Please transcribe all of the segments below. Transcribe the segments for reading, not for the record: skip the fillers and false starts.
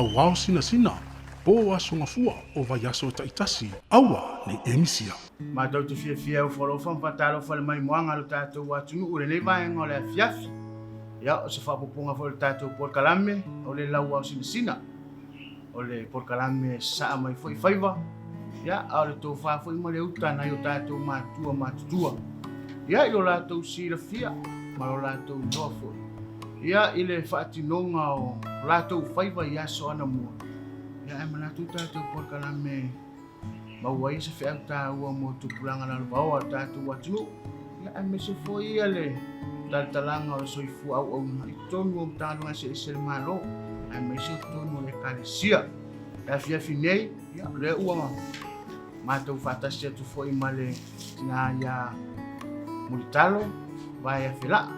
Lauao Sinasina, po Aso Gafua o vaiaso taitasi, aua nei e misia. Matou te fiafia e ofo alofa ma faatalofa i le maimoaga a lo tatou atunuu i lenei vaega o le afiafi. Ia, o se faaopoopoga foi o le tatou polokalame o le Lauao Sinasina. O le polokalame e sasaa mai foi faiva, ia, a o le tofa foi ma le uta nai o tatou matua matutua, ia, i lo latou silafia ma lo latou iloa foi, ia, i le faatinoga o latou faiva i aso anamua, ia, ae manatu tatou polokalame maua ai se feau taua mo tupulaga lalovaoa o le tatou atunuu, ia, aemaise foi ia le talatalaga o le soifua auauna i totonu o Matagaluega eseese a le Malo, aemaise o totonu o le Ekalesia. Le afiafi nei, ia, o lea ua matou faatasi atu foi ma le tina ia Mulitalo Vaeafelaa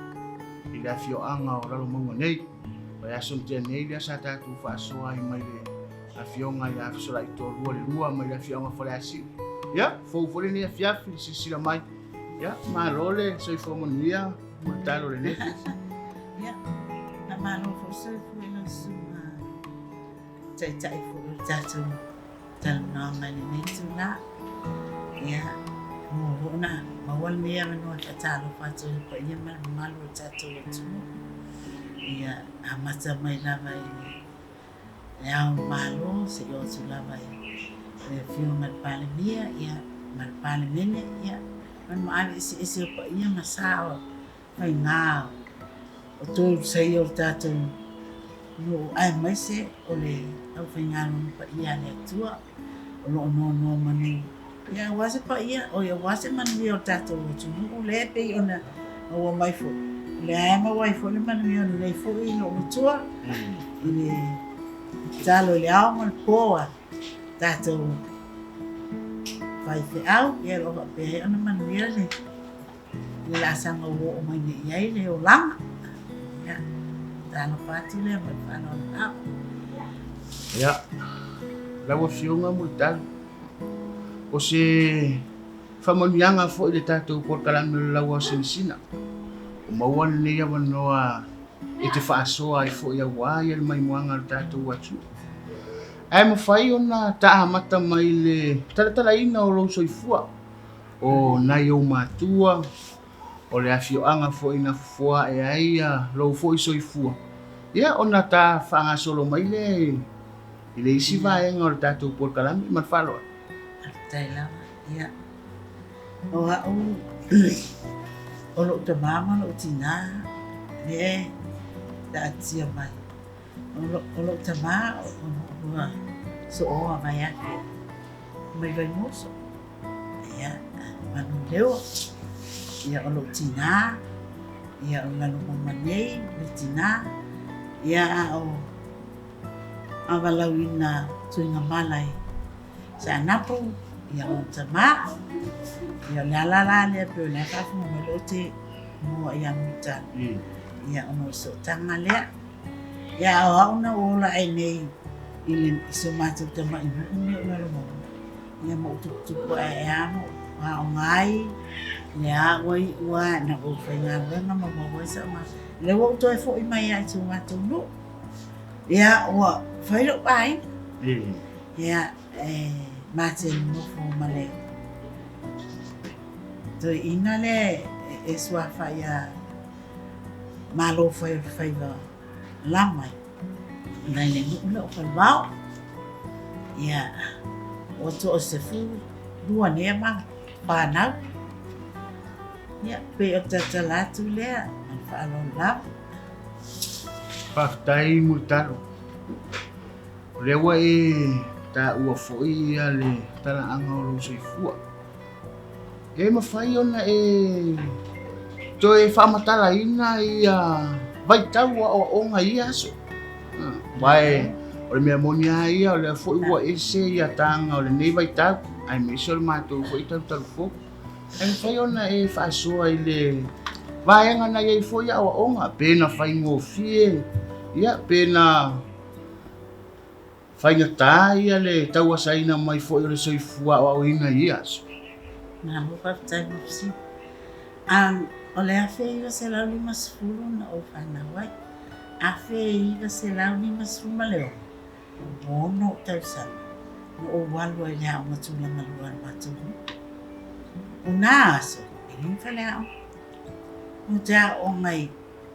i le afioaga o Lalomauga nei. Vaiaso na tea nei lea sa tatou faasoa ai mai le Afioga ia Fesolai Toalua le lua mai le afioaga Faleasiu. Ia, fou foi lenei afiafi le silasila mai. Ia, malo le soifua manuia mo le talo o lenei afiafi. Ia, faamalo foi soifua i lau susuga taitai foi o le tatou talanoaga i lenei itula. Ia, ua foi ona maua lenei avanoa e faatalofa atu ai i le paia ma le mamalu o le tatou atunuu. Ia, amata mai lava i le Le Ao o le Malo, seia oo atu lava i le Afioga i le Palemia ia, ma le Palemene, ia, ma le maave eseese o paia ma sa o faiga o tolu saia o le tatou nuu aemaise o le aufaigaluega paia a le Atua o lo o nonomanu ia aua se paia, oi aua se manuia o le tatou atunuu lea e pei ona maua mai foi, o lea e maua ai foi le manuia o lenei foi loomatua i le tatalo i le ao ma le po a tatou faifeau, ia o lo o faapea ai ona manuia le le laasaga ua oo mai nei i ai le olaga. Ia, talofa atu lea ma le faaaloalo lava. Ia, lau Afioga Mulitalo, o se faamanuiaga foi i le tatou polokalame o le Lauao Sinasina, ua maua lenei avanoa e te faasoa ai foi aua le maimoaga o le tatou atunuu. Ae mafai ona ta amata mai le talatalaina o lou soifua, o nai ou matua, o le afioaga foi na fofoa ae ai lou foi soifua, ia ona ta faagasolo mai lea i le isi vaega o le tatou polokalame. Ma le faaaloalo. Faafetai lava. Ia, o au, o lou tama ma lou tinā, lea e taatia mai. O lou tama ua sooa vaeake mai Vaimoso. Ia, Manulewa. Ia, o lou tinā, ia, o Lalomauga nei, le tinā. Ia, a o Avalauina Tuigamala i Saanapu, ia, o tama. Ia, o le ala la lea pei o lea faafofoga mai lea ou te mua ia Mulitalo. Ia, ona o le sootaga lea. Ia, a o au na ou ola ae nei i le i so matou tamai nuu nei o Lalomauga, ia ma ou tuputupu aeae lava ma ou aoga ai, lea lava ua iu lava ina ua ou faigaluega ma maua ai sau galuega. Lea ua ou toe foi mai lava i si o matou nuu. Ia, ua fai lou aiga. Ia, e ma te nofo ma le toeaina lea e suafa ia Malo fai o le faiva lama nai le nuu lea o Falevao. Ia, ua 12 nei ma fanau. Ia, pei o le tautala atu lea ma le faaaloalo lava. Faafetai Mulitalo. O lea ua e taua foi ia le talaaga o lou soifua. E mafai ona e toe faamatalaina ia vaitau o aoaoga i ia aso. Aua o le mea moni lava ia, o lea foi ua ese ia taga o lenei vaitau, aemaise o le matou foi talutalufou. E mafai ona e faasoa i le vaega na i ai foi aoaoga, pe na faigofie, ia, pe na Faigata ia le tauasaina mai foi o le soifua aoaoina i ia aso. Malo faafetai mo fesili. O le 1950 na ou fanau ai. 1956 Ua ono ou tausaga na ou alu ai i le aoga tulaga lua a le matou nuu. O na aso, e leai ni faleaoga. Ou te aooga i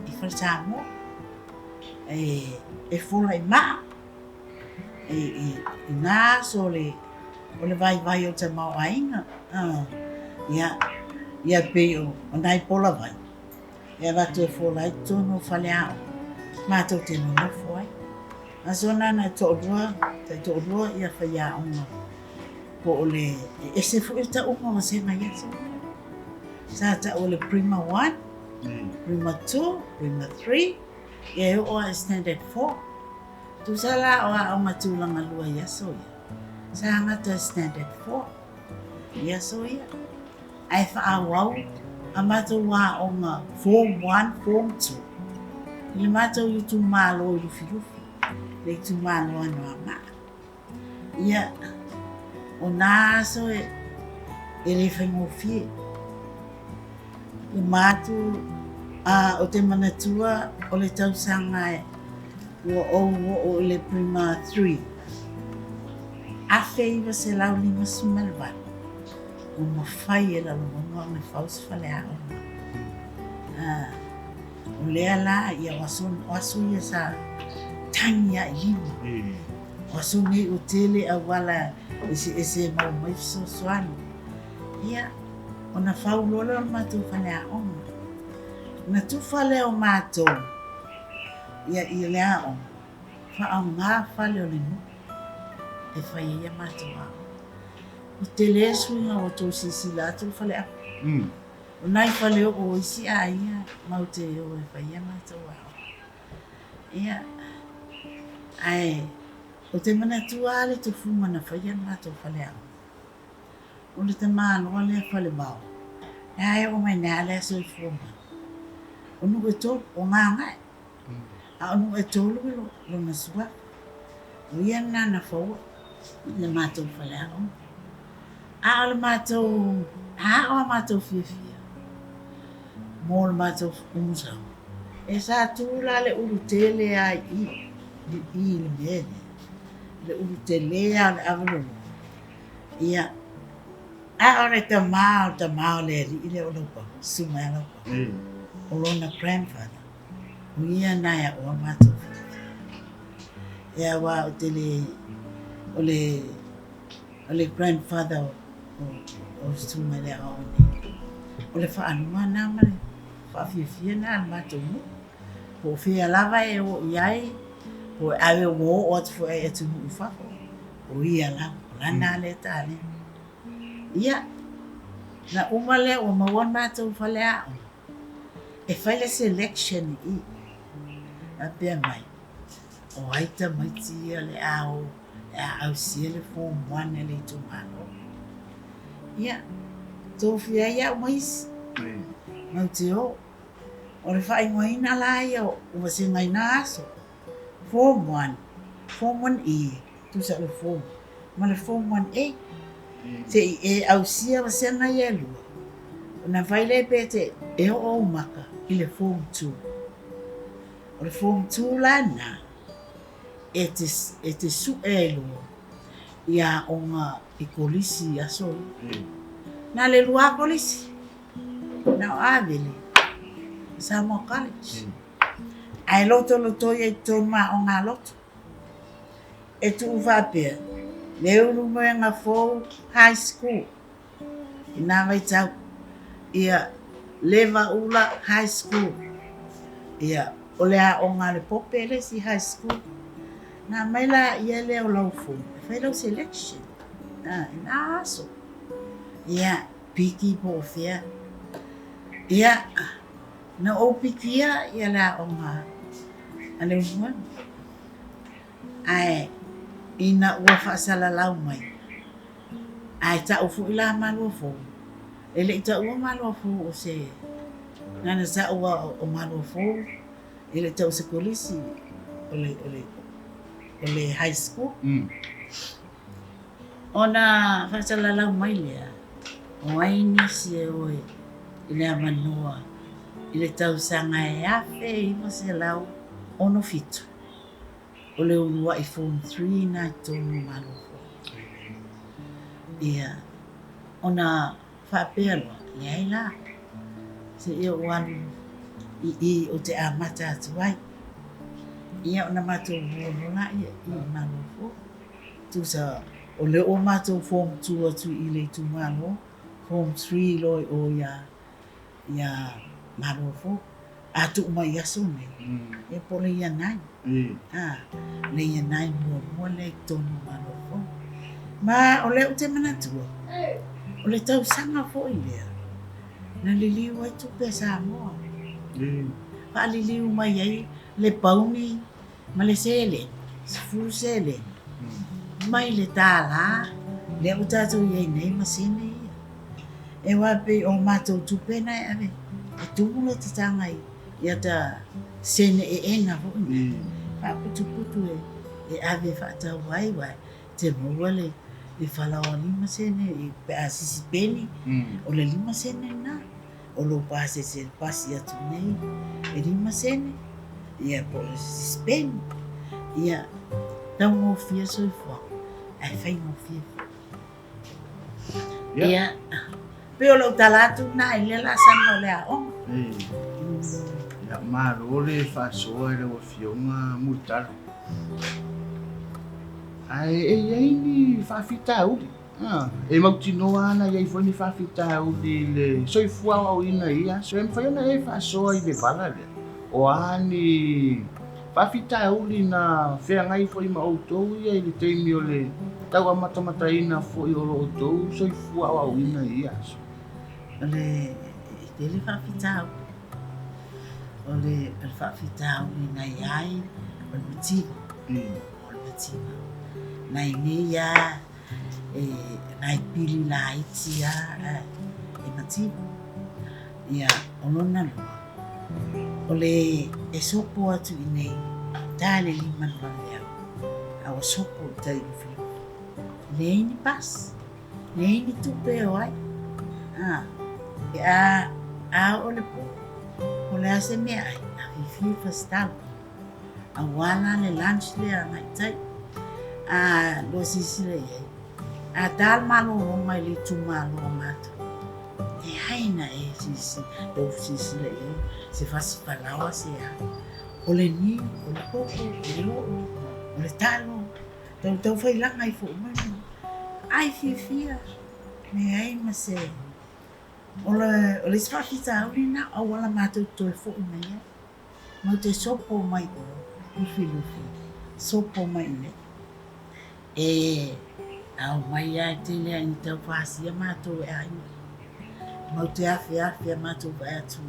i Fale Samoa, e fola i maa, i na aso o le vaivai o le tamaoaiga. Ia, ia pei o nai pola vai, e avatu e fola ai totonu o faleaoga, matou te nonofo ai. Aso na na toalua, taitoalua ia faiaoga po o le e ese foi le tauga o vasega i aso ia. Sa tau o le Prima 1, Prima 2, Prima 3, ia e oo lava i Standard 4. Tusa la o aoga tulaga lua i aso ia, sa gata i Standard 4 i aso ia. Ae faaauau a matou aoga Form 1, Form 2 i le matou itumalo i Lufilufi, le itumalo Anoamaa. Ia, o nā aso e le faigofie. Uma atu, a, ou te manatua o le tausaga e ua ou oo i le Prima 3, 1958, ua mafai e Lalomauga ona fau se faleaoga. A, o lea la, ia, o aso, o aso ia sa tagi lava i lima. O aso nei ua tele auala eseese e maua mai fesoasoani. Ia, ona fau loa lea o le matou faleaoga. Ona tufa lea o matou ia i le aoga, faaaoga fale o le nuu e fai ai a matou aoga. Ua tele suiga ua tou silasila atu le faleaoga. O nai fale oo o isi aiga matou te o e fai a matou aoga. Ia, ae ou te manatua lava le tufuga na faia le matou faleaoga. O le tamaloa lea Falevao, lea e oo mai nei lava lea soifua mai. O nuu e tolu, o Gagae, a o nuu e tolu lona suafa. O ia lena na faua le matou faleaoga. A o le matou, a o a matou fiafia mo le matou umusaga, e sa tu la le ulu tele lava i i, i le mea lea, le ulu tele lava o le ava loloa. Ia, a o le tama o le tama o le alii lea o Laupau, susuga ia Laupau, o lona grandfather, o ia na e aoa matou fiafia. Ia, aua ou te le, o le, o le grandfather o susuga i le aoao nei, o le faalua na ma le faafiafia na a le matou nuu. Po o fea lava e oo i ai, po o ave ua oo atu foi i atunuu i fafo, o ia lava, o lana lea taleni. Ia, na uma lea ua maua le matou faleaoga, e fai le selection i i. Faapea mai, o ai tamaiti ia o le a o le a ausia le form 1 e le itumalo. Ia, tofia ai au ma isi, matou te o. O le faaigoaina la ia o vasega i na aso, Form 1, Form 1E, tusa o le Form ma le Form 1A. Se i e ausia vasega ia e lua, ona fai lea pe te e oo ou maka i le Form 2. O le Form 2 la lena, e te, e te sue ai loa i aoga i kolisi i aso ia. Na le lua kolisi, na o Avele, Samoa College. Ae lotolotoi ai totonu ma aoga a lotu. E tuu faapea, Leulumoega Fou High School i nā vaitau, ia Levaula High School, ia o le aoga a le Pope le isi high school. Na aumai la ia lea o lau form e fai lau selection i nā aso. Ia, piki po o fea. Ia, na ou pikia ia le aoga a Leulumoega. Ae ina ua faasalalau mai, ae tau foi la Maluafou, e le i taua Maluafou o se, na ona tau lava o Maluafou, e le i tau o se kolisi o le, o le, o le high school. Ona faasalalau mai lea, o ai nisi e o i le avanoa i le tausaga e 1967. O le uluai Form 3 na i totonu o Malofou. Ia, ona faapea loa, leai la, seia ou alu i i ou te amata atu ai. Ia ona matou o loa laia i i Malofou. Tusa o lea ua matou Form 2 atu i le itumalo, Form 3 loa i o ia ia Malofou. A tuu mai i aso nei, ia po o le year 9. A, le year 9 muamua lea i totonu o Malofou. Ma o lea ou te manatua, o le tausaga foi lea na liliu ai tupe a Samoa. Faaliliu mai ai le pauni ma le seleni, 10 seleni, mai le $1 lea ua tatou i ai nei ma sene ia. E aua pei o matou tupe na e ave e tumu le tataga i ata sene eena foi na, faaputuputu e ave e faatau ai aua te maua le falaoa 5 sene pe a sisipeni o le 5 sene lena. O lou pasese e pasi atu nei e 5 sene ia po o le sisipeni. Ia taugofie soifuaga ae faigofie foi. Ia, pei o lau tala atu lena i lea laasaga o le aoga. Ia, malo le faasoa i lau Afioga Mulitalo. Ae e i ai ni faafitauli? E mautinoa lava na i ai foi ni faafitauli i le soifua aoaoina i ia aso. E mafai ona e faasoa i le vala lea, o a ni faafitauli na feagai foi ma outou ia i le taimi o le tau amatamataina foi o lo outou soifua aoaoina i ia aso? O le tele faafitauli. O le faafitauli na i ai o le mativa. O le mativa. Nai nei lava e nai pili laiti lava e mativa. Ia, o lona lua, o le e sopo atu i inei, ta le 5 i le vaveao, a ua sopo i tai Lufilufi. Leai ni bus, leai ni tupe e o ai. A, e a, a oo le po, o le a se meaai, afifi fasitalo. Aua la le lunch lea agai i tai. A lua silasila i ai, a ta le malologa i le itumalo o matou, leai na e tau silasila i ai se fasi falaoa se a. O le niu, o le koko, o le oo, o le talo, tau taufailaga ifo uma mea. Ai fiafia, leai ma se. O le isi faafitauli lena, auala matou te toe foi mai ai. Matou te sopo mai o Lufilufi, sopo mai i E ao mai lava e tele lava ina tau fasia matou e aiga. Matou te afeafe a matou vaai atu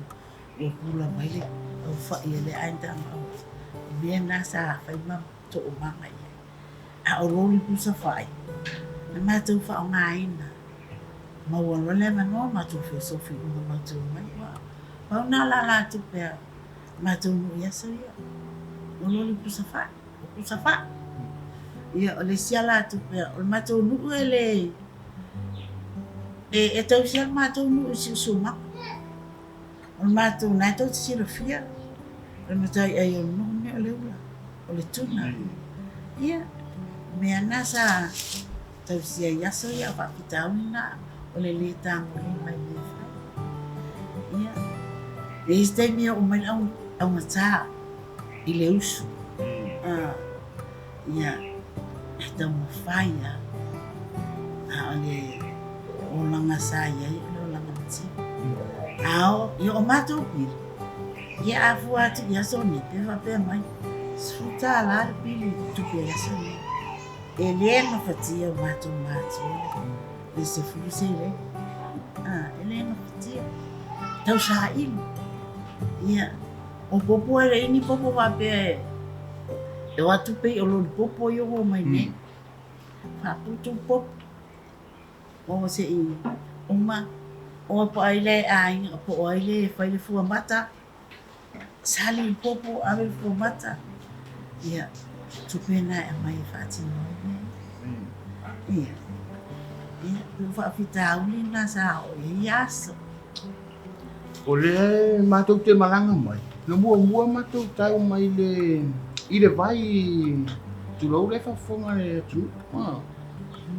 ua pula mai le aufai a le aiga tama. O mea na sa fai ma toomaga i ai. A o loli pusa fai, na matou faaaogaina. Maua loa le avanoa matou feosofi uma matou omai. Ua pau na o lala tupe a matou nuu i aso ia. O loli pusa fai, o pusa fai. Ia, o le isi alatupe, o le matou nuu e le e tausia le matou nuu i siosiomaga. O le matou, na e tou te silafia, o le mataiai o le nuu lenei o le ula, o le tuna. Ia, o mea na sa tausia i aso ia, o faafitauli na, o le le tagolima i mea e fai. Ia, e i ai se taimi e oo mai le augata i le usu. Ia, e taumafai lava, a o le olaga sa i ai o le olaga mativa. A o, ia o matou pili, ia a fua atu i aso nei, pe faapea mai, $10 le pili i tupe i aso nei. E le gafatia o matou matua le 10 seleni. A, e le gafatia. Tau saili. Ia, O popo e leai ni popo faapea e o atu pei o loli popo ia ua omai nei. Faaputu popo o se i uma o po ai le aiga po o ai le fai le fuamata sali le popo ave le fuamata ia tupe na e aumai e faatino ai mea ia. Ia, ia pei o faafitauli na sa oo i ai ia aso. O lea e matou te malaga mai, na muamua matou tau mai le I le vai, tulou le faafofoga a le atunuu,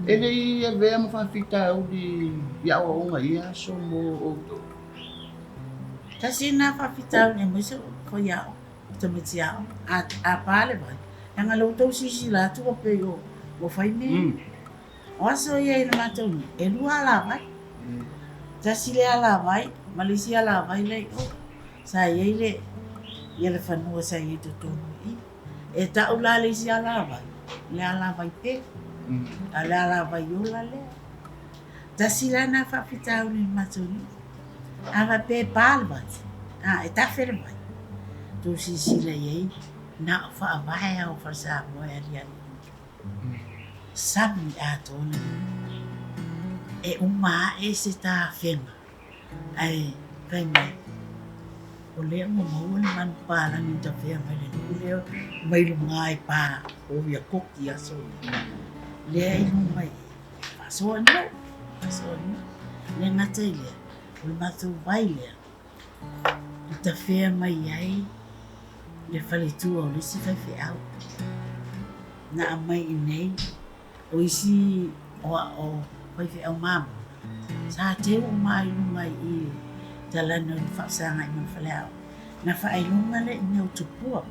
e le i avea ma faafitauli i aoaoga i ia aso mo outou. Tasi lena faafitauli aemaise o faiaoga, o tamaiti aoga, a pa le vai, leaga o lea ua outou silasila atu ua pei ua fai mea. O aso ia i le matou nuu, e lua alavai. Tasi le alavai ma le isi alavai la i o. Sa i ai le ia le fanua sa i ai i totonu i i. E tau la le isi alavai, le alavai pele, a o le alavai ola lea. Tasi la lena faafitauli i le matou nuu. A faapea e pa le vai, a, e tafe le vai, tou silasila i ai, na o faavae lava o Falesamoa e aliali i luga. Sami atoa le nuu. E uma ae se tafega ae fai mai, o lea ua maua le manupapalagi na tafea mai le nuu lea mai luga i pa o Iakoki i aso ia. Lea e i luma i i, faasoa i le nuu, faasoa i le nuu. E le gata i lea, o le matou vai lea na tafea mai ai le faletua o le isi faifeau na aumai i inei, o isi o faifeau mamona sa teu uma i luga i i talana o le faafesagai ma le faleaoga, na faailoga lea i mea o tupua.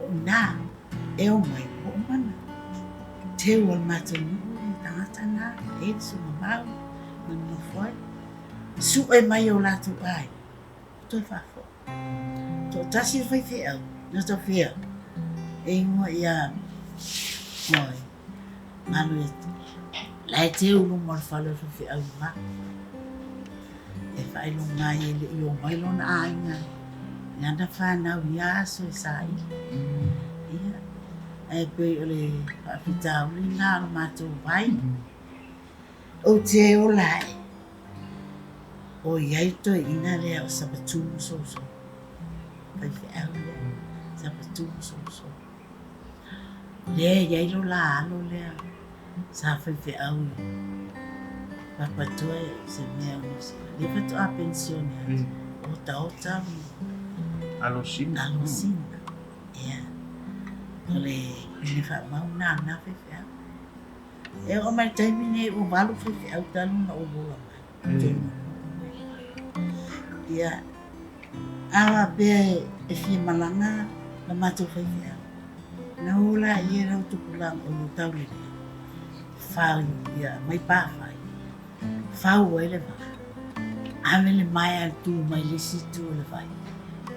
O i ina e omai ua uma ona teu a le matou nuu le tagata na e i le susuga Mau na nonofo ai, sue mai o latou aiga toe faafoi. Toatasi le faifeau na tafea e igoa ia oi Malu e la e teu luma o le fale o le faifeau i ma. E faailoga ai e le i omai lona aiga i ana fanau i ia aso e saili. Ia, ae pei o le faafitauli lena o le matou vai. Ou te ola ae o i ai toeaina lea o Sapatu ma Soso, faifeau lea, Sapatu ma Soso. Lea e i ai lo la alo lea sa faifeau i Papatoe se mea o Niu Sila. Lea faatoa penisione atu, otaota ma Alosina. Alosina. Ia, o le pine faamau lena a lena faifeau. E oo mai le taimi lenei ua 8 faifeau talu ona ou ola mai i totonu o le nuu lenei. Ia, a faapea e fia malaga la matou faifeau, ona o laia e lau tupulaga o lo taulelea, fau ia aumai pa fai, fau ai le vaa, ave le maea e tu mai le isi itu o le vai,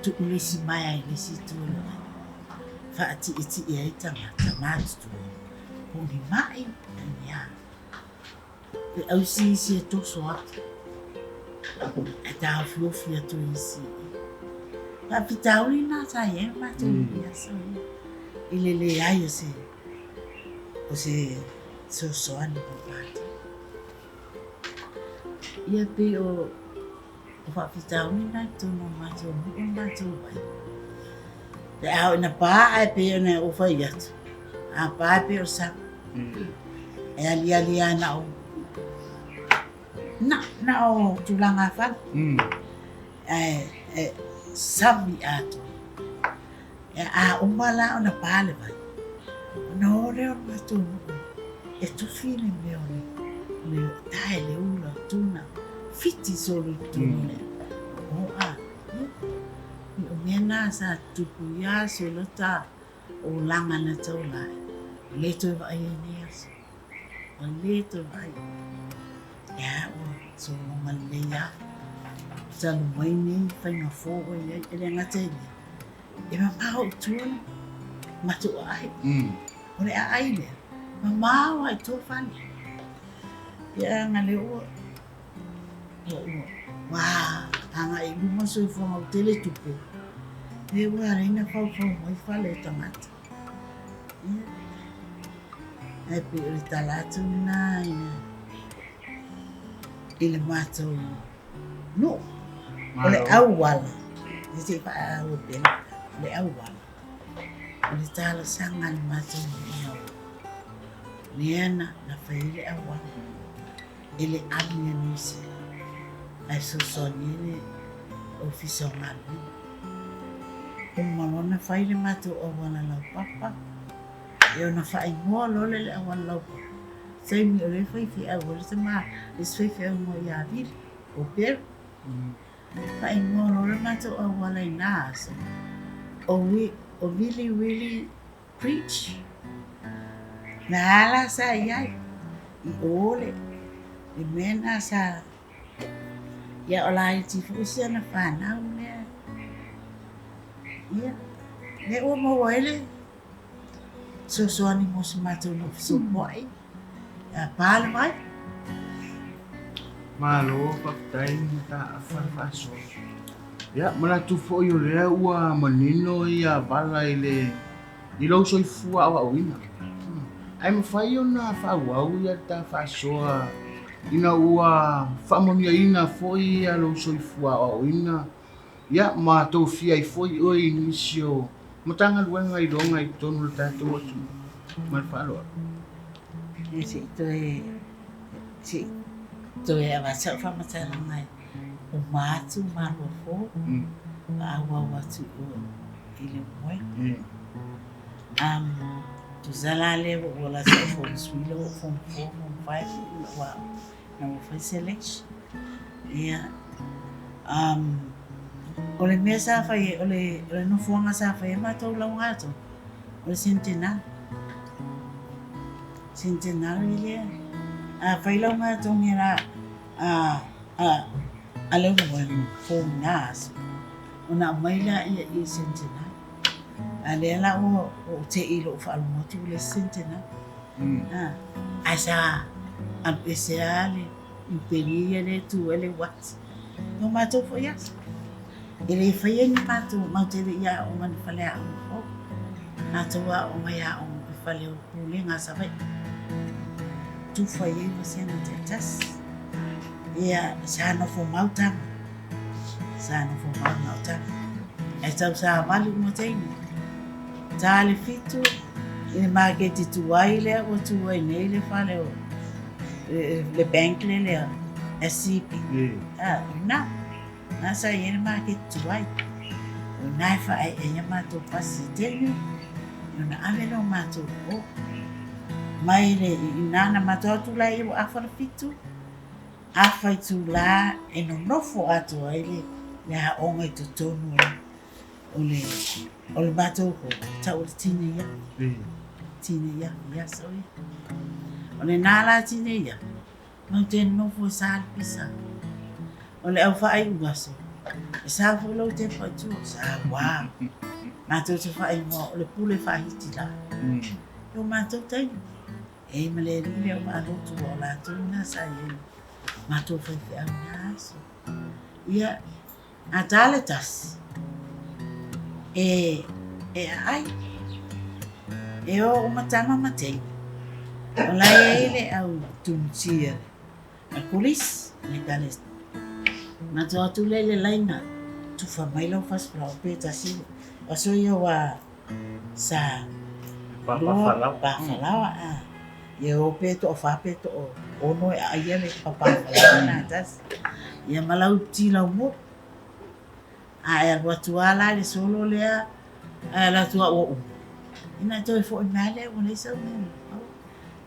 tuu le isi maea i le isi itu o le vai, faatietie ai tagata matutua. Po o ni ma'i, po o ni a. E ausi isi e toso atu, ae taofiofi atu e isi i i. Faafitauli lena sa i ai le matou i aso ia, i le leai o se, o se fesoasoani mo matou. Ia pei o, o faafitauli na i totonu o matou nuu ma matou vai. Pe a oo ina pa ae pei ona ou fai atu, a pa e pei o le sami. E aliali lava na o, na, na o tulaga fale. Ae e sami atoa. E a uma la ona pa le vai, ona o lea o le matou nuu e tofi le mea o le, le tae le ula tuna fiti solo i totonu o le o a. Ia, o mea na sa tutupu i aso i lota olaga na taula ai. Ua le toe vaai ai nei aso. Ua le toe vaai. Ia, ua sologa lelei lava. Talu mai nei faiga fou ua i ai, e le gata i lea, e mamao i tua le matou aai. O le aai lea, mamao lava i tua fale. Ia, aga lea ua ua ua agai i luma le soifuaga ua tele tupe, lea ua ala ai ona faufau mai fale o tagata. Ia, ae pei o le tala atu lena i le matou nuu. O le auala, se i faaauau pea, o le auala, o le talosaga a le matou nuu ina ua lea na fai ai le auala e le ami a Niu Sila, ae fesoasoani ai le Ofisa o Galuega. Uma loa ona fai le matou auala laupapa, ia ona faaigoa loa lea i le auala laupapa, taimi o lea e faifeau ai le tama, le isi faifeau ia Vili, o Barry. Faaigoa loa le matou auala i na aso, o Vili Willy Bridge. Na ala sa i ai, i o le mea na sa. Ia o laiti foi si ana fanau lea. Ia, lea ua maua ai le fesoasoani mo se matou nuu fesopoai, a pa le vai. Malo faafetai mataafa le faasoa. Ia, manatu foi o lea ua manino ia vala i le i lou soifua aoaoina. Ae mafai ona faaauau ia le ta faasoa ina ua faamanuiaina foi ia lou soifua aoaoina, ia ma tofia ai foi oe i nisi o Matagaluega iloga i totonu o le tatou atunuu. Ma le faaaloalo. Ia se i toe avatu sau faamatalaga e uma atu Maluafou, faaauau atu i o i Lemoe. Tusa la lea ua ou alu atu au form 3 lea ua form 4, form 5 ua na ua fai selection. Ia, o le mea sa fai ai, o le nofoaga sa fai ai matou lauga atoa, o le Centenary. Centenary lea. A fai lauga atogi la a le ua form na aso, ona aumai laia i Centenary. A lea la ua ou te i lou faalogo atu ua leai se Centenary. Ae sa alu ese lava le Imperial ia lea e tu ai le uati. O matou foi aso. E le faia ni matou, matou te le i aoga i le faleaoga fou. Matou aoga i aoga i fale o Pulega a Savaii. Tufa i ai vasega taitasi. Ia, sa nofo mau tama. Sa nofo mau na o tama. Ae tau savali uma taimi. Ta le 7 i le maketi tuai lea ua tu ai nei le fale o le bank le lea SCB. Ah, o ina. Na sa i ai le maketi tuai. O ina e faaee ai a matou pasi i taimi, ona ave lea o matou i o. Mai le i ina na matou atu la ia ua afa le 7, afa itula e nonofo atoa ai le aoga i totonu o le matou hall, tau o le Tinei Afi. Tinei Afi i aso ia. O lena la Tinei Afi, matou te nonofo e sa le pisa. O le au faaiu aso, e sa foi lau tepa i tua, sa ua. Matou te faaigoa o le pule faahiti la. I o matou taimi. E ma le alii lea o Maalotu o latou na sa i ai. Matou faifeau na aso. Ia, a ta le tasi, e aai. E o uma tama ma teine. O la e ai le au tumutia a le polisi, le kale. Matou atu lea i le laina, tufa mai lau fasi falaoa pe tasi. O aso ia ua sa Papa falaoa. Pa falaoa. Ia o pe to fa pe to ono e aia le papa falaoa na tasi. Ia ma lau ti lau mo. A e alu atu lava la i le solo lea, ae alu atu lava ua uma. Ina toe foi mai lea ua leai sau mea.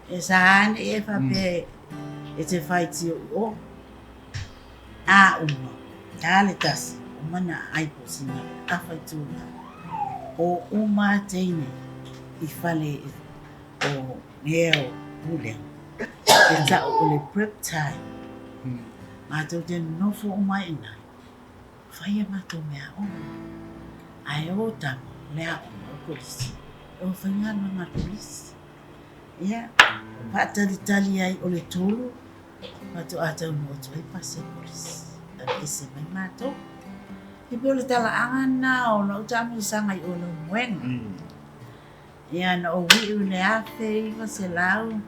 E sa ane e faapea e te faitio i o. A uma, ta le tasi, uma na ai po sina afa itula. O uma teine i fale o mea o pulega. E tau o le prep time. Matou te nofo uma ai i ina. Fai a matou mea aoga. Ae o tama le aoga o kolisi. O faigaluega a le kolisi. Ia, faatalitali ai o le 3, faatoa taunuu atu ai pasi a kolisi. Aveese mai matou. E pei o le talaaga lena o lau taamilosaga i o Leulumoega. Ia, na ou iu i le 1969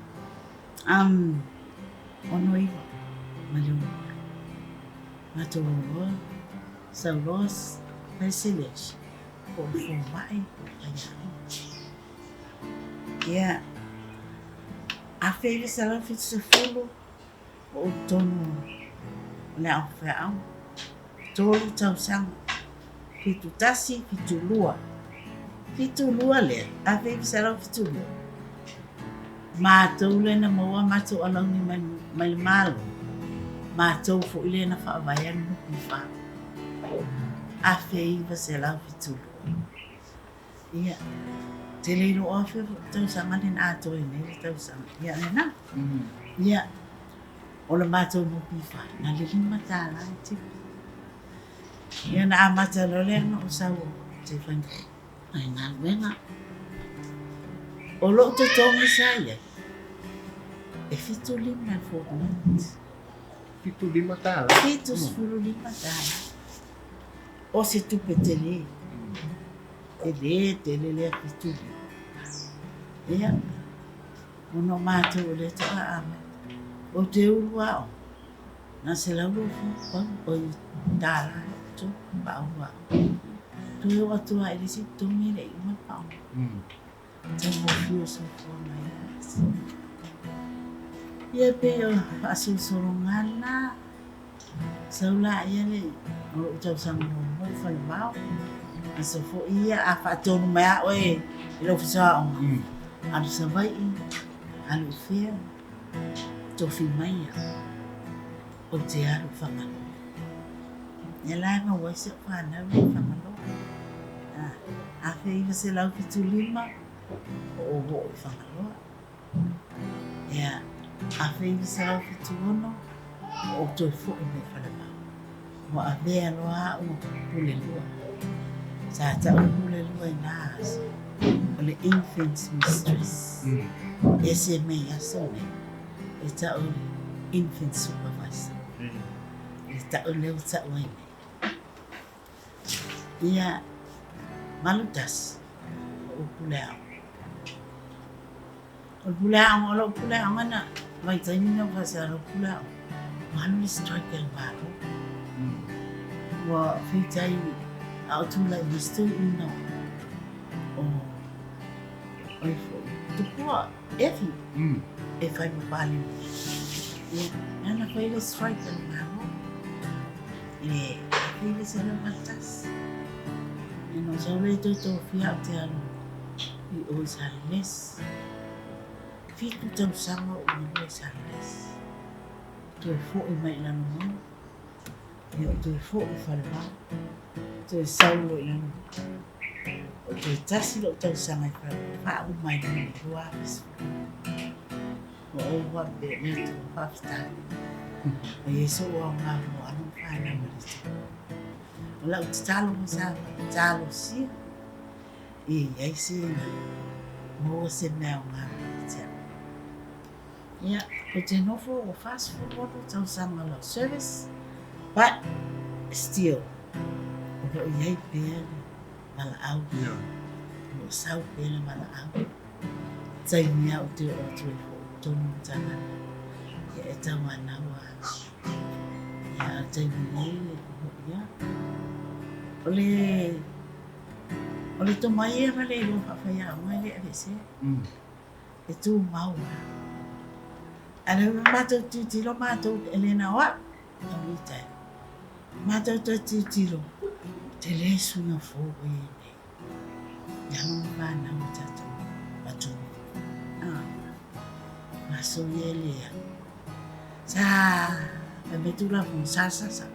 ma Leulumoega. Matou o loa, sau loa fai selection, po o le fomai faiaoga. Ia, 1970, ua ou totonu o le aoga feaoga. 3 tausaga, 71, 72. 72 lea, 1972. Matou lea na maua a matou alauni mai, mai le Malo, matou foi lea na faavaea le NPF. 1972. Ia, te le iloa afe tausaga lena atoa ai nei le tausaga. Ia, lena. Ia, o le matou NPF, na le $5 e tipi. Ia, na amata loa lea ona ou sau ou te faigaluega. O lou totogi sa i ai, e 75 i le fortnight. $75? $75. O se tupe tele. Tele tele lea 75. Ia, ona o matou o lea to'a amata. Ou te ulu aoga, na $120 pau, oi, tala to pau aoga. Toe oo atu lava i le isi totogi e le i uma le paoga. Taugofie o le soifuaga i lea aso. Ia pei o faasolosologa lena. Sau laia le o lou tausaga muamua i Falevao. Aso foi ia a faatonu mai lava oe i le Ofisa o Aoga, alu i Savaii, alu i fea, tofi mai au, ou te alu i Fagaloa. Ia la e maua ai si au fanau lea i Fagaloa. 1975, o ou oo i Fagaloa. Ia, 1976, ua ou toe foi mai i Falevao. Ua avea loa au ma pule lua. Sa tau le pule lua i na aso, o le infant's mistress. Ese mai aso nei, e tau le infant supervisor. Le tau lea ua tau ai nei. Ia, 81, o ou pule aoga. O le pule aoga, o lou pule aoga na vaitaimi na ou faasea lou pule aoga, ua alu le strike a le Malo. Ua feitai a o tulai mai se toeaina o oi foi, Tupua Efi e fai ma Palemia. Ia, lana fai le strike a le Malo i le 1981. Ia na ou sau lea i toe tofia au te alu i o i Sales. 7 tausaga o ou galue i Sales. Toe foi mai i Lalomanu. Ia ou toe foi i Falevao. Toe sau loa i Lalomanu. O toe tasi lou tausaga i Falevao, faauma ai loa i le 2010. Ua ou faapea, le Atua, faafetai. Ua i ai sou aoga mo alo ma fanau a le Atua. O lau tatalo foi sa talosia, ia i ai se maua se mea aoga ia te au. Ia, ou te nofo ua 46 tausaga o lau service, but still, o lo o i ai pea le valaau. O lo o sau pea le valaau. Taimi lava ou te oo atu ai foi i totonu o Matagaluega, ia e tauanau lava. Ia, a o le taimi nei, ia, o le, o le tomai ia ma le iloa faafaiaoga e le aveesea. E tumau lava. A o lea ua matou tilotilo matou, e le na o au, Aulita e. Matou toe tilotilo, tele suiga fou ua i ai nei. I alo ma fanau o tatou atunuu. Ah, aso ia e le au. Sa fai mai Tulafono, sa sasa.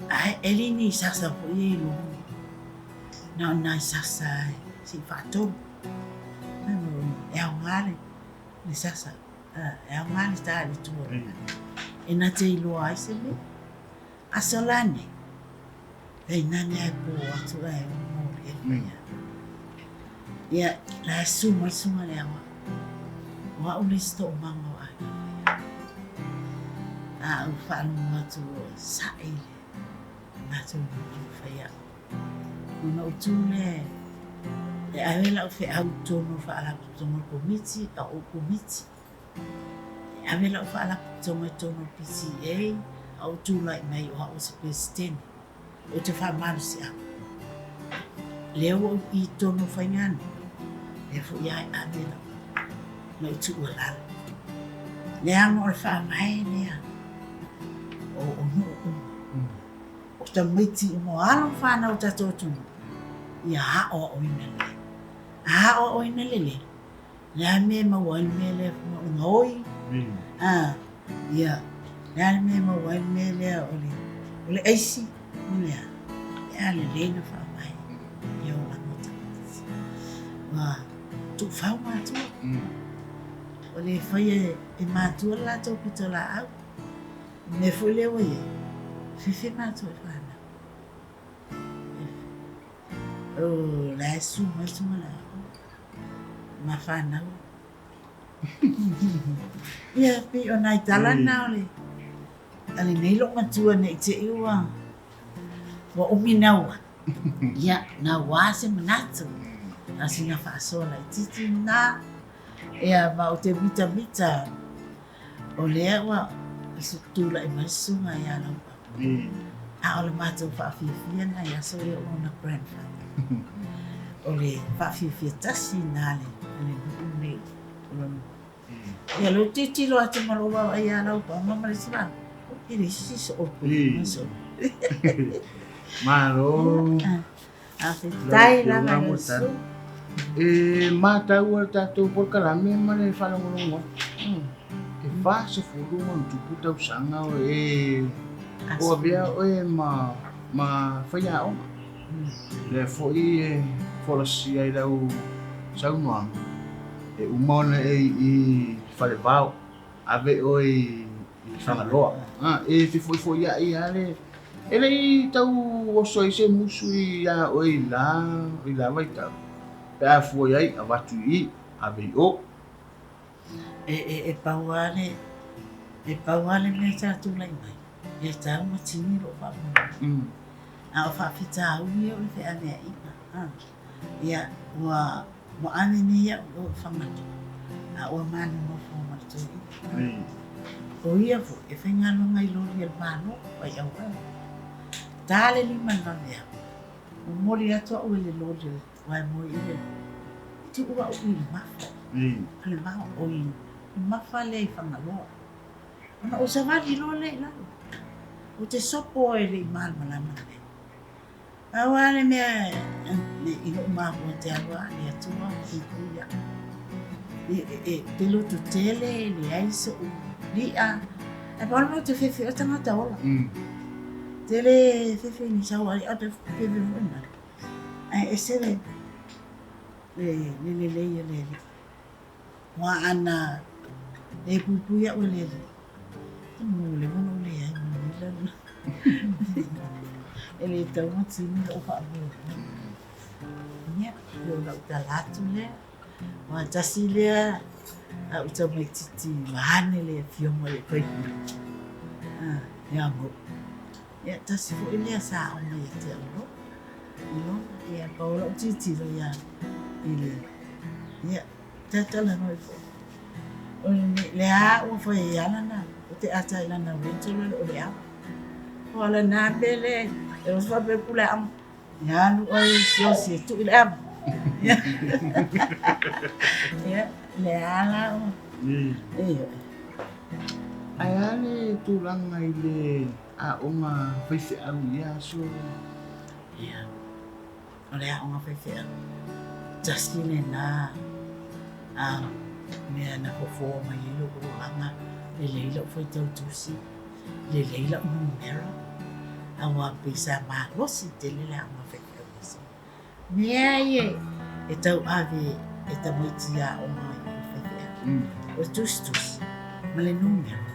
Ae e le ni sasa foi ia i luga. Na o nai sasa e se i faatolu. E aoga le le sasa. E aoga le ta i le tua. E na te iloa ai se mea. Aso la nei, tainane ae po atu ae moli e fai ai. Ia, la e su mai suga le aoao. O au le isi toomaga o aiga fai ai. A ou faalogo atu o sae le matou nuu fai au. Ona ou tu lea e ave lau feau i totonu o Faalapotopotoga o le Komiti, a o ou Komiti. E ave lau Faalapotopotoga i totonu o le PTA, a ou tulai mai o au o se Peresetene, ou te faamalosiau. Lea ua ou i totonu o faiganuu, lea foi lava e ave lau, lau tuualalo. Leaga o le faavae lea o nuu uma. O tamaiti uma o alo ma fanau o tatou atunuu, ia aoaoina lelei. A aoaoina lelei, o le a le mea e maua ai le mea lea o le gaoi, a, ia, o le a le mea e maua ai le mea lea o le, o le aisi, ma le a, pe a lelei ona faavae i olaga o tamaiti. Ua tuufau matua. Ua le faia e matua le latou pitolaau. O le mea foi lea ua i ai, fefe matua i fanau. O la e susu mai le susuga i le aoga ma fanau. Ia, pei o nai tala na o le a lenei loomatua ne i te i ua ua umi naua. Ia, naua se manatu. A sina faasoa laitiiti lena. Ia, ma ou te mitamita o lea ua tulai mai le susuga ia Laupapa. A o le matou faafiafia lena i aso ia o lona grandfather. O le faafiafia tasi lena a le nuu lenei o lona. Ia lou tilotilo atu ma lou vaavaai ia Laupapa ma le isi vaega, e leai se isi soo o soo. Malo. Faafetai lava i lau susuga. E mataua le tatou polokalame ma le faalogologo atu. E 40+ tausaga o e o avea oe ma ma faiaoga. Lea foi e folasia i lau saunoaga, e uma ona e i Falevao, ave oe i Fagaloa. E fefoifoiai lava le... E le i tau oso ai se musu ia oe i la, i la vaitau, pe a fua i ai, avatu i i, ave i o. E pau lava le, e pau lava le mea sa tulai mai, e tau ma tini lou faamoemoe. A o faafitauli ia o le feaveaiga. Ia, ua ua ave nei au i o i Fagaloa, a ua ma nonofo ma le toeaina. O ia foi, e faigaluega i loli a le Malo, vaai auala. Ta le 5 i le vaveao, momoli atu au e le loli aua e moe i le tuu au i le mafa. O le vao, oi, le mafa lea i Fagaloa. Ona ou savali loa lea i lalo. Ou te sopo e le i malamalama le mea. Pau lava le mea i lou mafua te alu a le Atua puipui au. E te loto tele, e leai so'u li'a. Ae pau le mea ou te fefe o tagata ola. Tele fefe ni sau ai, ou te fefe foi na. Ae ese le le lelei o le Alii. Aua ana le puipui au e le Alii, e ua leva ona ou leai ma lenei lalolagi. E le tatau ona tini lou faamoemoe. Ia, pei o lau tala atu lea. Aua tasi lea au tamaitiiti vaeane le afioga i le faipule ia Mauu. Ia, tasi foi lea sa aoga ia te au loa. Ia, pau lau tilotilo ia i le, ia, tatalanoa ai foi. O lea ua fai ai lava lana, ou te ata i lana rental o le ava. O ala na mea lea, e oso faapea le pule aoga, ia alu oe e siasi e tuu i le ava. Ia, lea la ua, ioe. Ae a le tulaga i le aoga faifeau i ia aso? Ia, o le aoga faifeau, tasi lena mea na fofo mai ai lou olaga, lelei lau faitau tusi, lelei lau numera, aua pei sa malosi tele le aoga faifeau i aso. Mea ia e tauave e tamaiti aoga i faifeau, o le tusitusi ma le numera,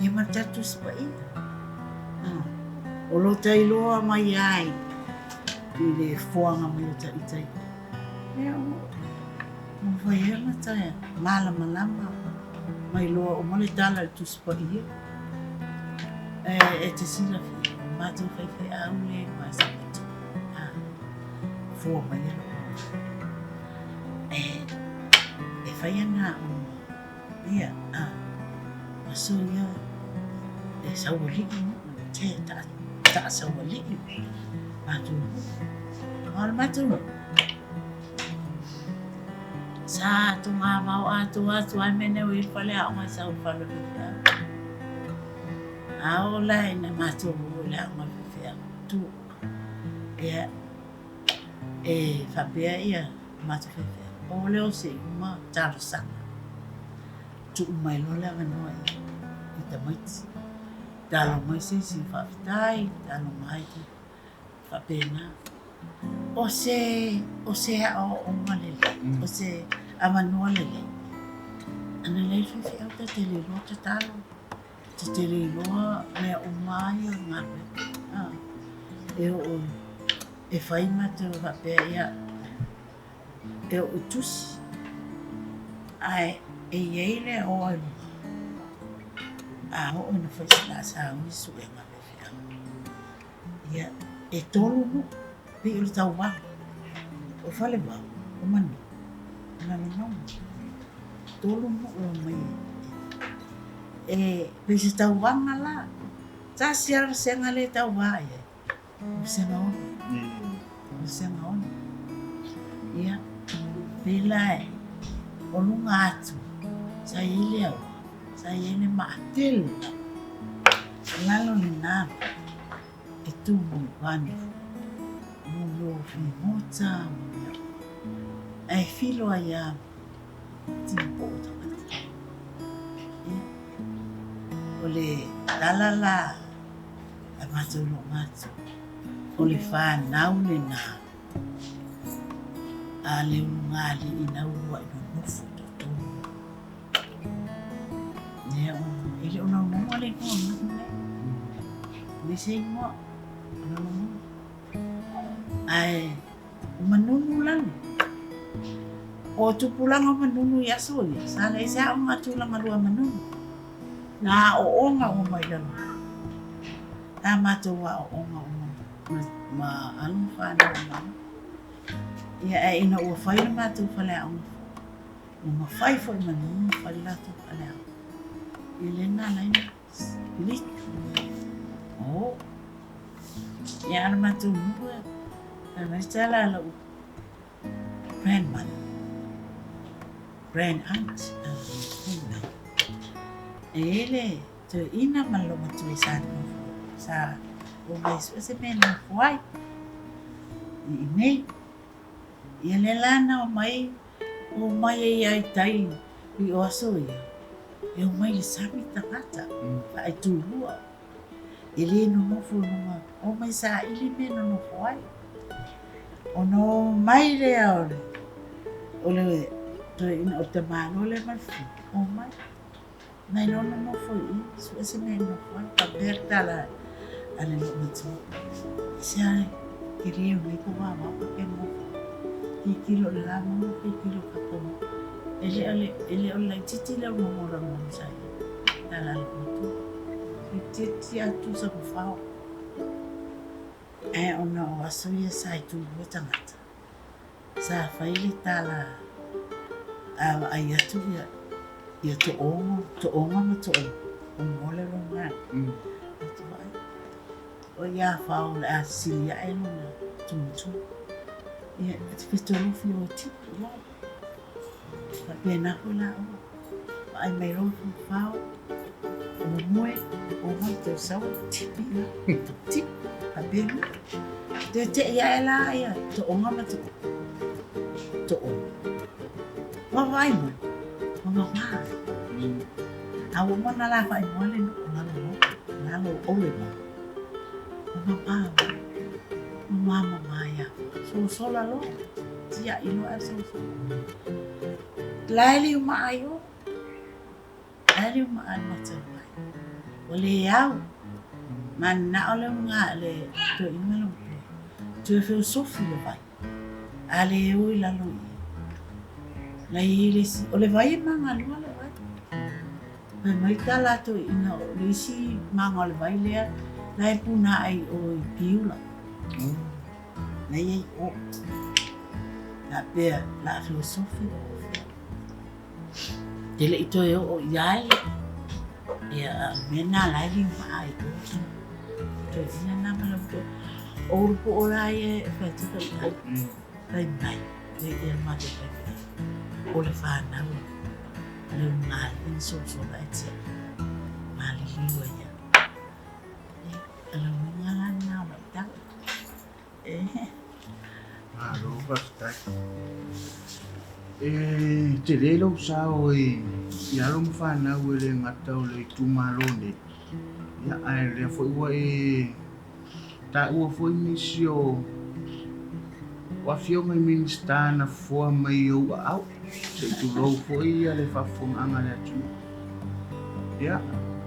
ia ma le tatou Tusi Paia. O lo ta iloa mai ai i le foaga mai o ta ita ia, ia ua fai ai ona ta malamalama ma iloa uma le tala i le Tusi Paia. E te silafia, o matou faifeau le masani atu, foa mai e lou e fai ana aoga ia aso ia e saualii te taasaualii matou nuu. A o le matou nuu sa togavao atoa atu lava le mea nei ua i ai le faleaoga e sau i le fale o le faifeau. A oo la ina matou o i le aoga a le faifeau, tu. Ia, e faapea ia matou faifeau, o lea o se uma talosaga, tuu mai loa le avanoa i tamaiti. Talo mai se isi faafetai, talo mai faapena. O se, o se aoaoga lelei, o se avanoa lelei. Ana leai le faifeau ta te le iloa tatalo, ta te le iloa mea uma lava ia o le galuega. E oo e fai matou faapea, ia, e oo i tusi, ae e i ai le aoa i luga, a oo ina fai se laasaui suega a faifeau, ia, e tolu nuu, pei o le tauvaga, o Falevao, o Manu, o Lalomauga. Tolu nuu e omai e pei se tauvaga la. Tasi lava le vasega lea e tauva i ai, o vasega ono. Vasega ono. Ia, pei la e, o luga atu, sa i ai le aua, sa i ai le maa tele lava. O lalo lena e tu mai vane mo mea o figota ma mea uma. Ae filo ai lava ma tino poo tagata. Ia, o le tala la a matou loomatutua, o le fanau lena a le ulugalii na uluai nonofo i totonu. Ia, e le o Lalomauga le igoa o le nuu lenei. Leai se igoa o Lalomauga. Ae o Manunu lalo. O tupulaga o Manunu i aso ia, sa leai se aoga tulaga lua a Manunu. Na aooga uma mai lalo. Sa matou aooga uma ma alo ma fanau o Manunu. Ia, ae ina ua fai le matou faleaoga fou, ua mafai foi e Manunu ona fai le latou faleaoga. Ia lea na ala ai ona piliki. Oo. Ia, a o le matou nuu e, fai mai se tala a lou grandmother, grand aunt, grandmother. E i ai le toeaina ma le loumatua sa nonofo, sa omai e sue se mea e nonofo ai i inei. Ia lea la na omai, omai ai lava i tai i o aso ia, e omai i le sami tagata, faaitulua. E le nonofo i luga, omai saili mea e nonofo ai. Ona omai lea o le, o le toeaina, o le tamaloa lea ma le fafine, omai. Mai loa nonofo i i, sue se mea e nonofo ai, faapea le tala a le loomatua. I se a tele o nei pou vavao faapea nonofo. Tilotilo i le la mauga, tilotilo i le tatou mauga. E le o le, e le o le laitiiti lea o le mauga o Lalomanu sa i ai. Tala a le loomatua. Toeitiiti lava tusa ma fao. Ae ona o aso ia sa i tulua tagata, sa fai le tala a vaai atu ia ia Tooga, Tooga ma Tooga, o le lona atu vaai. O ia fao o le a sili ae lona tumutumu. Ia, e te fetolofi o tipi i lalo. Faapena foi la oe. Vaai mai loa fao, o moe, o mai tau sau, tipi i lalo, tipi, faapena. Toe tei ae la ia Tooga ma Tooga. Vaavaai mai, ua mama. A ua uma ona alafa'i moa le nuu o lalo lalo o Olema. Ua mama, mama mama ia. Sosola loa, tia'i loa ae sosola. La e le umaa ai o. La e le umaa ai matau ai. Ua le au. Mananao le uga le toeaina ma le matua. Toe feosofi le vai. A le o i lalo i i. La e i ai le isi. O le vai e magalua le vai. Fai mai ta latou ina o le isi maga o le vai lea la e puna ai i o i Piula. La e i ai i o. Faapea, o le a feosofi po o fea. E le i toe oo i ai, ia, a o le mea lena la e liumaa ai i o. Toeaina na ma lau toa. O Ulupo la ia e fai atu fai ai. Fai mai, e ia matou faifeau. O le fanau a le ulugalii na sosola e tia. Maliliu ai lava. Ia, o le uiga la lena o lau tala. Faafetai. E tele lou sao i alo ma fanau e le gata o le itumalo nei, ia, ae o lea foi ua e taua foi nisi o afioga i Minisita na fofoa mai i ou aao, se i tulou foi le faafofogaaga a le atunuu. Ia,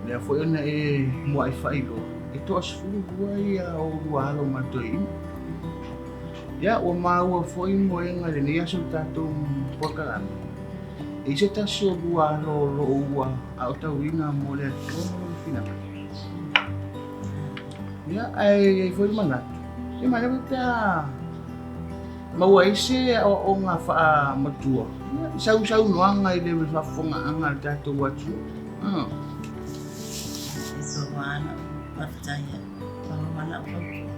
lea foi na e muai faailoa, e toa-12 ia oulua alo ma le toeaina. Ia, ua maua foi moega i lenei aso i le tatou polokalame, e i ai se tasi o lua alo o lo o ua aotauina mo le Atua ma lona finagalo. Ia, ae i ai foi le manatu, e manaia pe a maua ai se aoaoga faamatua i sau saunoaga i le faafofogaaga a le tatou atunuu. E pau lava lau faafetai, pau lava lau fautuaga,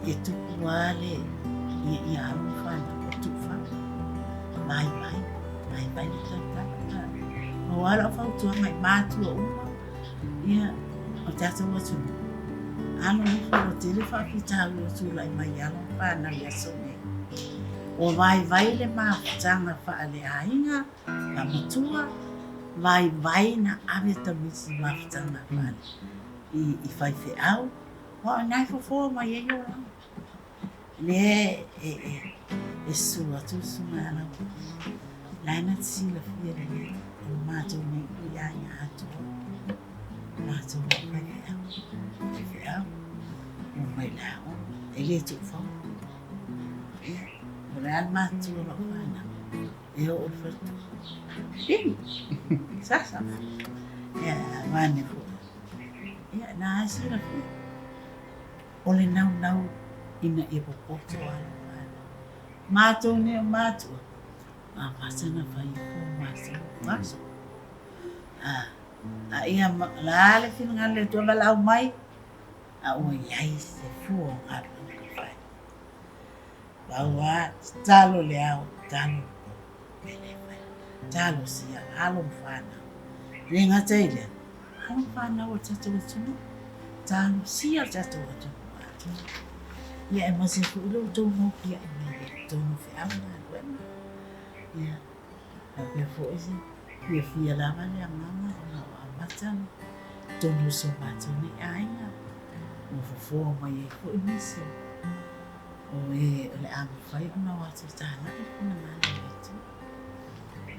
e tupu lava le ia alo ma fanau, o tuufau, vaivai, vaivai le tautala. Pau lava lau fautuaga i matua uma, ia, o tatou atunuu, alolofa ua tele faafitauli ua tulai mai i alo ma fanau i aso nei. Ua vaivai le mafutaga faaleaiga, faamatua, vaivai na ave tamaiti i mafutaga faale i faifeau, aua o ina e fofoa mai ai olaga. Lea e susu atu le susuga ia Lauofo, la e na te silafia lelei o le matou nei ui aiga atoa, matou o faifeau, faifeau, omai i le aoga, e le tuufaua. Ia, o le a le matutua o lau fanau, e oo i le faletua. Pili, sasa, ia, vaeane foi. Ia, na lava e silafia. O le naunau ina ia popoto alo ma fanau. Matou nei o matua, amata ona fai ifo o matou aso. A ia la le finagalo o le Atua valaau mai, a ua i ai se fua o galuega na fai. Pau lava, tatalo i le ao, tatalo i le po, e le fai. Talosia alo ma fanau. E le gata i lea, alo ma fanau a le tatou atunuu. Talosia le tatou atunuu atoa. Ia aemaise foi lo outou nopiai mai i totonu o feau ma galuega. Ia, faapea foi se fiafia lava le agaga ona ua amata totonu o si o matou nei aiga. Ua fofoa mai ai foi nisi o e o le a mafai ona o atu e talai le finagalo o le Atua.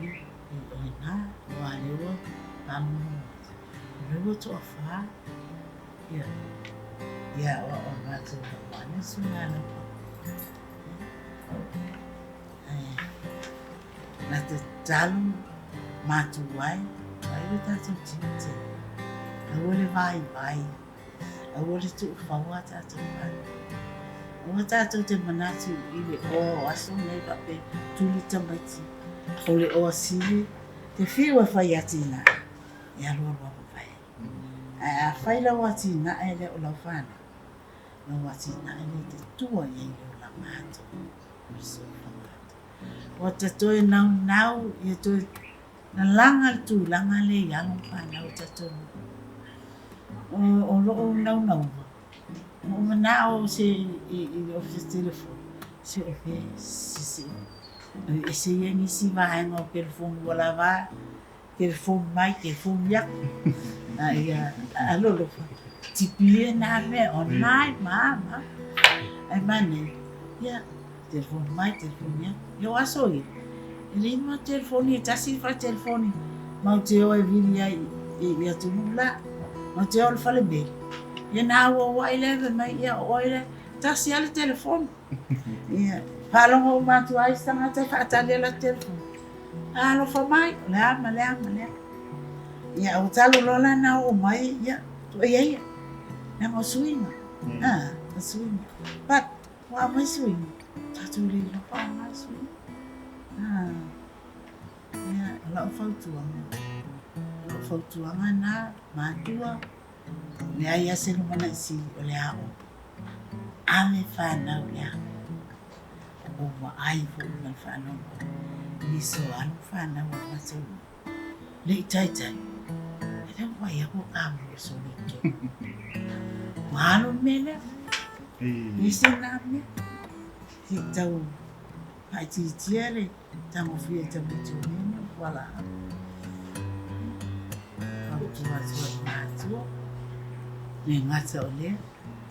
Ia, o lena, aua o lea ua faalogologo atu, o lea ua toafa, ia, ia o matou ane susuga ia Laupa. Ae, na te tatalo matou ai, fai lo tatou tiute, aua le vaivai. Aua le tuufaua a tatou fanau. Aua tatou te manatu i le oa o aso nei faapea tuli tamaiti o le oa sili te fiu e fai atinae e alualu a vavae. Ae a fai lau atinae lea o lau fanau, lau atinae lea e te tua i ai i le olaga atoa, o le soifuaga atoa. Ua ta toe naunau ia toe lalaga le tulaga lea i alo ma fanau o tatou nuu. O lou naunauga, ua ou manao se i le ofisa telefoni, se o fea se ese ia nisi vaega o telefoni ua lava telefoni mai, telefoni aku. A ia alolofa, tipi ia nā mea online ma a ma a. Ae manaia, ia, telefoni mai, telefoni aku. Ia o aso ia, e leai ma telefoni e tasi le fale telefoni matou te o e vili ai i atunuu la. Matou te o i le fale meli, ia na auauai lea fai mai, ia o oe lea, tasi lava le telefoni. Ia, faalogo uma atu lava isi tagata e faatali i latou telefoni. Alofa mai, o le a ma le a ma le a. Ia, ua talu loa la ona oo mai, ia, tuuaia ia. Leaga o suiga. Ah, o suiga. But, ua aumai suiga, tatou le iloa faaaoga le suiga. Ah, ia, o lau fautuaga, o lau fautuaga lena, matua, leai lava se lumanai sili o le aoga. Ave fanau i le aoga. Ua ou vaai foi ma le faanoanoa i nisi o alo ma fanau a le matou nuu, le i taitai, e le o vaai atu o kamua e solo i totonu. Ua alo le mea lea. E ese lena mea. Se i tau faaitiitia le tagofia i tamaiti o mea nei o fualaau. Fautua atu ai i matua, le gata o lea,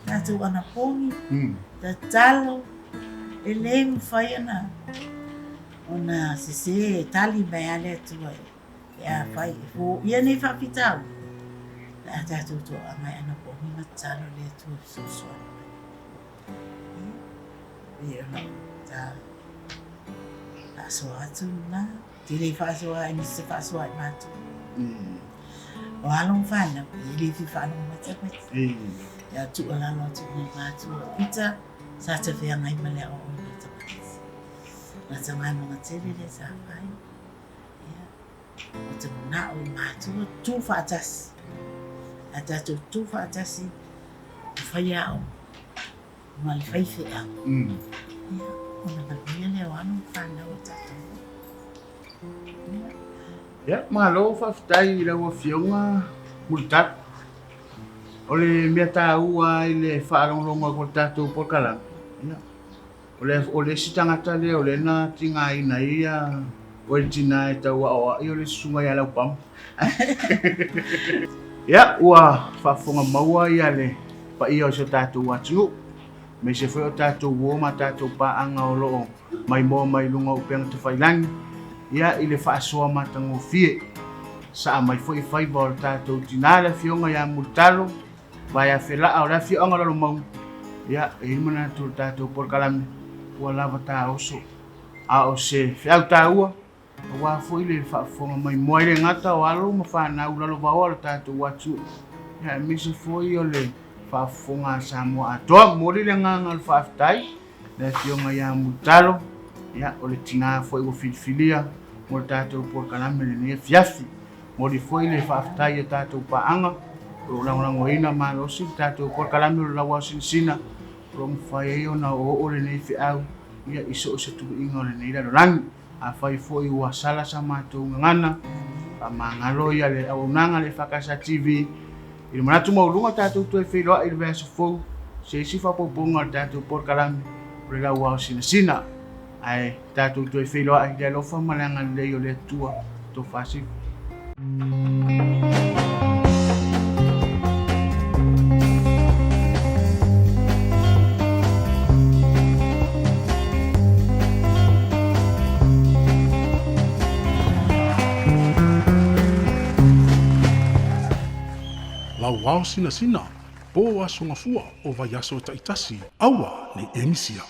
tatou anapogi, tatalo, e le mafai ona ona sese e tali mai lava le Atua pe afai e foia nei faafitauli, pe a tatou toaaga e anapogi ma tatalo i le Atua e fesoasoani mai. Ia, e pei o lau ta faasoa atu lena. Ou te le faasoa ai se faasoa i matou. O alo ma fanau, e le fia faalogo mai tamaiti. Ia tuualalo atu i nai matua o Pita, sa te feagai ma le aoaoina o tamaiti. Gata galuega tele lea sa fai. Ia, ou te manao i matua tu faatasi. A tatou tu faatasi, e fai aoga ma le faifeau. Ia, ona manuia lea o alo ma fanau a tatou. Ia. Ia, malo faafetai i lau Afioga Mulitalo. O le mea taua i le faalogologo atu o le tatou polokalame, ia, o le, o le isi tagata lea o lea na tigaina ai ia oe le tina e tau aoai o le susuga ia Laupama. Ia, ua faafofoga maua ia le paia o si o tatou atunuu, aemaise foi o tatou uo ma tatou paaga o lo o maimoa mai luga o upega tafailagi, ia, i le faasoa matagofie. Saa mai foi faiva o le tatou tina le Afioga ia Mulitalo Vaeafelaa o le afioaga o Lalomauga, ia, e i ai le manatu o le tatou polokalame ua lava taoso, a o se feau taua aua foi le faafofoga maimoa e le gata o alo ma fanau lalovaoa o le tatou atunuu, ia, aemaise foi o le faafofoga a Samoa atoa. Momoli le agaga o le faafetai le Afioga ia Mulitalo, ia, o le tina foi ua filifilia mo le tatou polokalame lenei afiafi. Momoli foi le faafetai i a tatou paaga o lo o lagolagoina malosi le tatou polokalame o le Lauao Sinasina, o lo o mafai ai ona oooo lenei feau ia i so o se tuuiga o lenei lalolagi. Afai foi ua sala sa matou gagana, faamagalo ia le auaunaga a le EFKS TV. I le manatu maualuga tatou toe feiloai i le vaiaso fou se isi faaopoopoga o le tatou polokalame o le Lauao Sinasina. Ae tatou toe feiloai i le alofa ma le agalelei o le Atua. Tofa sifu. Lauao sinasina, po aso gafua o vaiaso taitasi, aua ne i e misia.